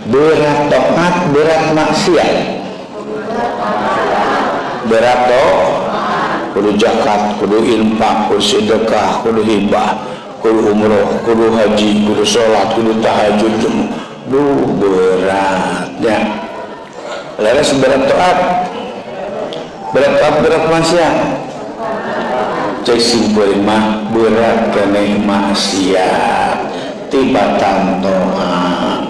Berat taat, berat maksiat. Berat toh kudu zakat, kudu infak, kudu sedekah, kudu hibah, kudu umroh, kudu haji, kudu sholat, kudu tahajud. Duh, beratnya. Leres, berat taat, berat taat, berat maksiat. Cek simpulin mah berat keneh maksiat tibatan toat.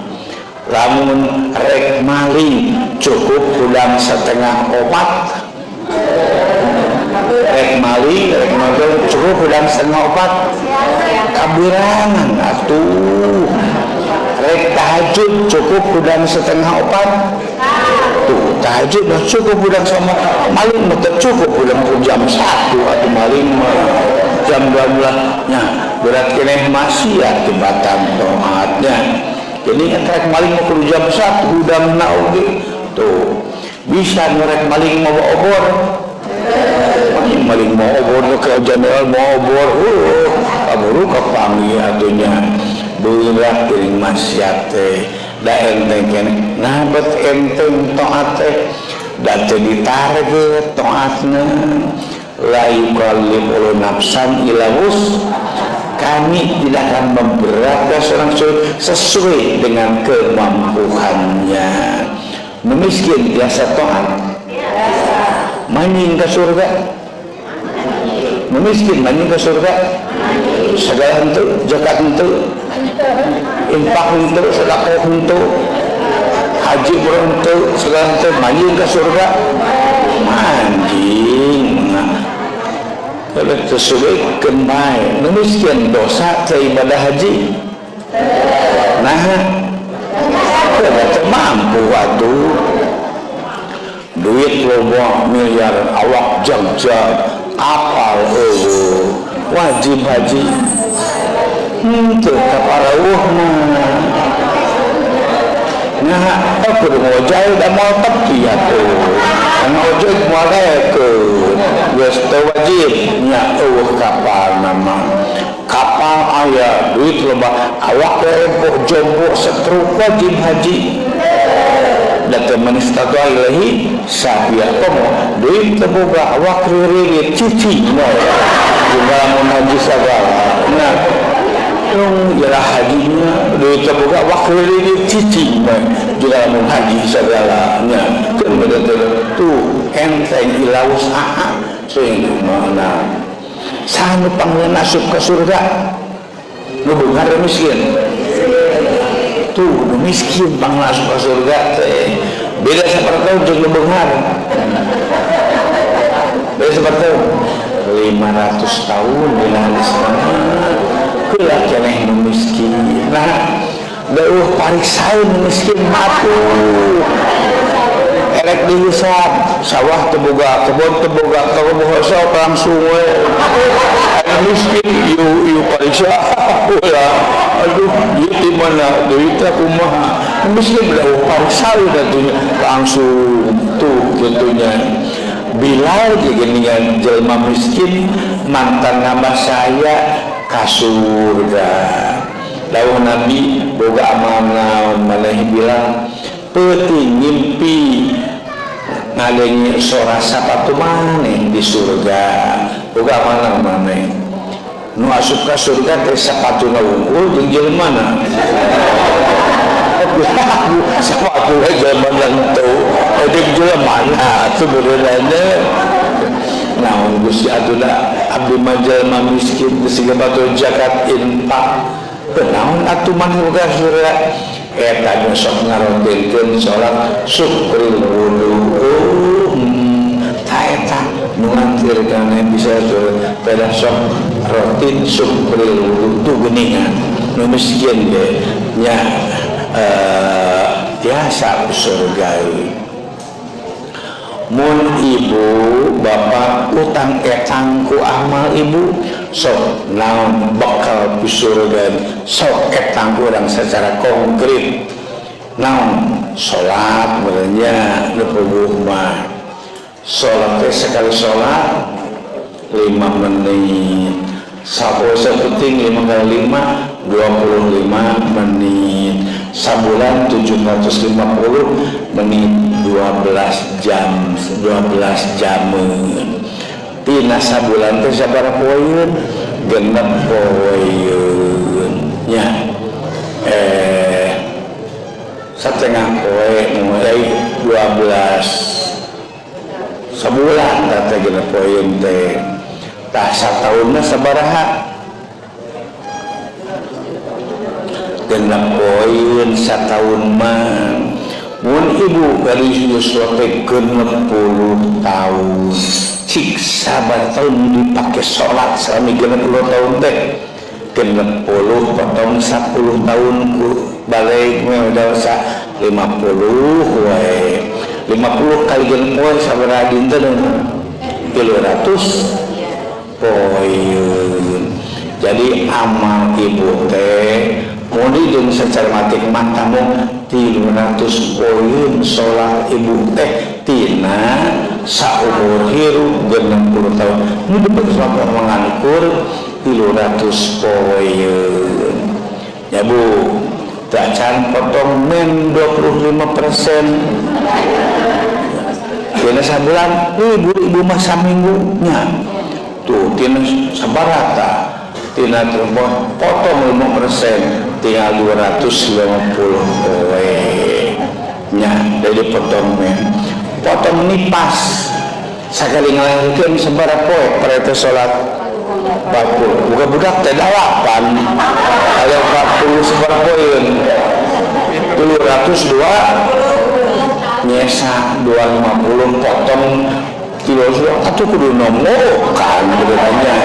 Lamun rek maling cukup hudang setengah opat. Rek maling, rek maling cukup hudang setengah opat, kaberangan atuh. Rek tahajud cukup hudang setengah opat. Tuh, tahajud mah cukup hudang, sama maling mah cukup hudang jam 1 atau maling mah jam 12 nya. Berat keneh maksiat tibatan toatnya. Jadi kan rek maling mah kudu jam 1 hudang na oge. Tuh, bisa ngerek maling mau obor, maling maling mau obor ke general mau obor, kaburu kapanggih atunya. Berat geuning maksiat teh da enteng keneh. Nah, bet enteng taat teh da teu ditarget taatna. La yukallifu nafsan illa wus, kami tidak akan memberatkan seorang sesuai dengan kemampuannya. Miskin biasa taat manjing ke surga. Miskin manjing ke surga. Segala henteu, zakat henteu, infak henteu, sedekah henteu, haji umroh henteu, segala henteu, manjing ke surga? Manjing. Nah, kalau sesuai bae. Nu miskin dosa teh ibadah haji? Nah, teu mampu atuh. Duit loba miliar, awak jagjag, apal euweuh, wajib haji henteu ka parawuh mah? Nah, oh, kudu ngojay da moal tepi atuh. Kana ojek moal daekeun. Geus teu wajib nya, euweuh kapal nama. Kapal aya, duit loba, awak rempoh, jompo, stroke, wajib haji? Da teu man istata'a ilaihi sabila. Komo duit teu boga, awak ririwit, cicing we. Juga lamun haji sagala. Nah, yung jalah hajinya duit teu boga, awak ririwit, cicing we. Juga lamun haji sagalanya. Tuh, enteng illa wus'aha sing mana saha nu pangna asup ka surga, nu beunghar, miskin? Tuh, nu miskin pangna asup ka surga teh. Beda sabaraha tahun jeung nu beunghar? Beda sabaraha tahun? 500 tahun dina hadis mah. Heula keneh nu miskin. Nah, dauh pariksaeun nu miskin matuh erek dihisab, sawah teu boga, kebon teu boga, kebon sok langsung we. Anu miskin ieu ieu pariksa heula, aduh, duit di mana, duitnya kumaha? Miskin dauh pariksaeun atunya langsung tuh gitunya. Bilal geuningan jelema miskin mantan nambah saya ka surga. Dawuh Nabi, boga amal naon maneh, Bilal? Peuting ngimpi ngadenge sora sapatu maneh di surga. Boga amal naon maneh? Nu asup ka surga teh sapatuna wungkul jeung jelema. Sepatu jelema henteu jeung jelema atuh beureunan. Naon, Gusti, atuh abdi mah jelema miskin, geus batur zakat, infak. Naon atuh maneh boga surga? Eta nu sok ngarotinkeun salat syukrul wudu. Oh, ta eta nu ngantir kana bisa pada sok rotin syukrul wudu tuh geuningan. Nu miskin ge nya tiasa surga. Mun ibu bapak utang etang ku amal ibu, sok naon bekal surga? Sok etang urang secara konkret naon? Salat merenya nu puguh mah. Salat teh sekali salat 5 menit, sapoe saeutik 5 kali 5 25 menit. Sabulan 750 menit 12 jam, 12 jameun. Tina sabulan teh sabaraha poeun? Genep poeun nya. Setengah poe mulai 12 sabulan teh genep poeun teh. Tah sataunna sabaraha? Genep poeun sataun mah. Mun ibu gadis yuswa teh 60 tahun, cik sabar tahun dipake sholat selama 60 tahun teh. 60 potong 10 tahun ku balik udah usah 50 wae. 50 kali genep poe sabaraha dinten? 300 poeun. Jadi amal ibu teh mun dihitung secara matik mah tamu 300 poeun sholat ibu teh tina saumur hirup 60 tahun. Ini dipake sholat mengakur 300 poeun. Ya bu, tacan potong men 25%. Tina sabulan, ibu mah saminggunya. Tuh tina sabarata, tina potong 5%, tinggal 250 poe. Nya, jadi potong men. Potong nipas. Sakali ngalahirkeun sabaraha poe parete salat 40. Buka budak teh 8. Aya 40 sabaraha poeun? 302 nyesa 250 potong 300 atuh kudu nomokan benernya.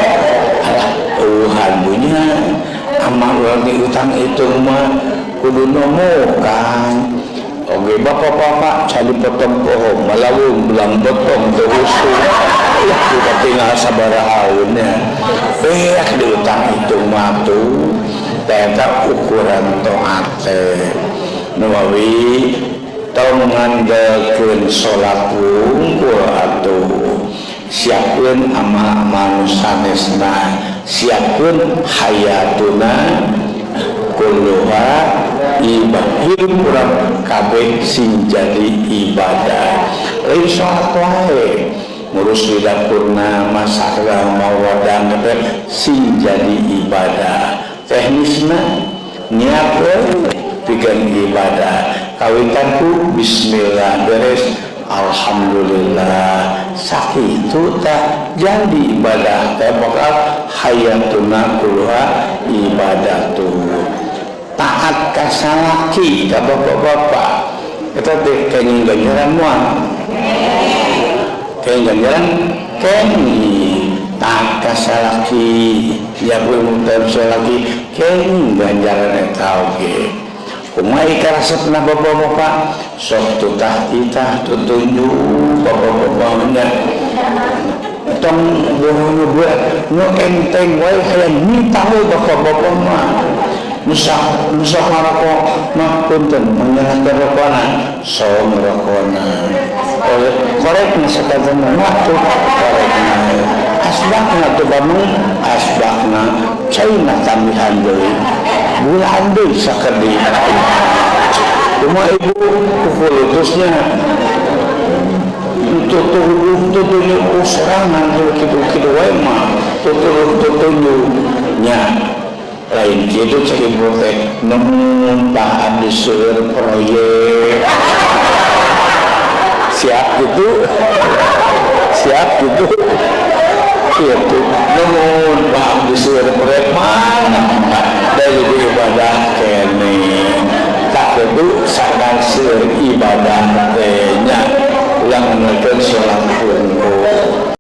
Alah, eueuhan punya amal urang diutang itu mah kudu nomokan. Oke, bapak-bapak cari potong pohon malawung belang potong terus ya kita tinggal sabarahaunnya diutang itu mah tuh ternyata ukuran toat teh Nawawi tong ngandalkeun salat wungkul atuh siapkeun amal-amal nu sanesna, siapkeun hayatuna kulluha ibadah. Hidup urang kabeh sing jadi ibadah. Lain salat wae, ngurus di dapurna, masak mawadang teh sing jadi ibadah. Teknisna niat we pikeun ibadah. Kawitan ku bismillah beres alhamdulillah. Sakitu tah jadi ibadah teh bakal hayatuna kulluha ibadatu. Taat ka salaki ka bapak-bapak eta teh kenging ganjaran moal? Kenging ganjaran kenging. Taat ka salaki ya bu salaki kenging ganjaran eta oge. Kumaha karesepna bapak-bapak sok tutah titah tutunjuk bapak-bapak nya tong bohong buat nu enteng wae hayang minta we bapak-bapak mah. Nusa ngarokok mah punten menyalahkan rokona so ngerokona oleh korekna sakatana mah tuh korekna asbakna tuh bangun asbakna caina tambihan deui bulan deui sakedik. Cuma ibu kukulutusnya tutuh sorangan kitu-kitu wae mah tutuh nya lain kitu cek ibu teh nemu tah abdi seueur proyek siap gitu siap gitu kitu nuhun tah abdi seueur proyek mana dari ibadah kene tak kudu sakan seueur ibadah teh nya ulang meunkeun salat wungkul.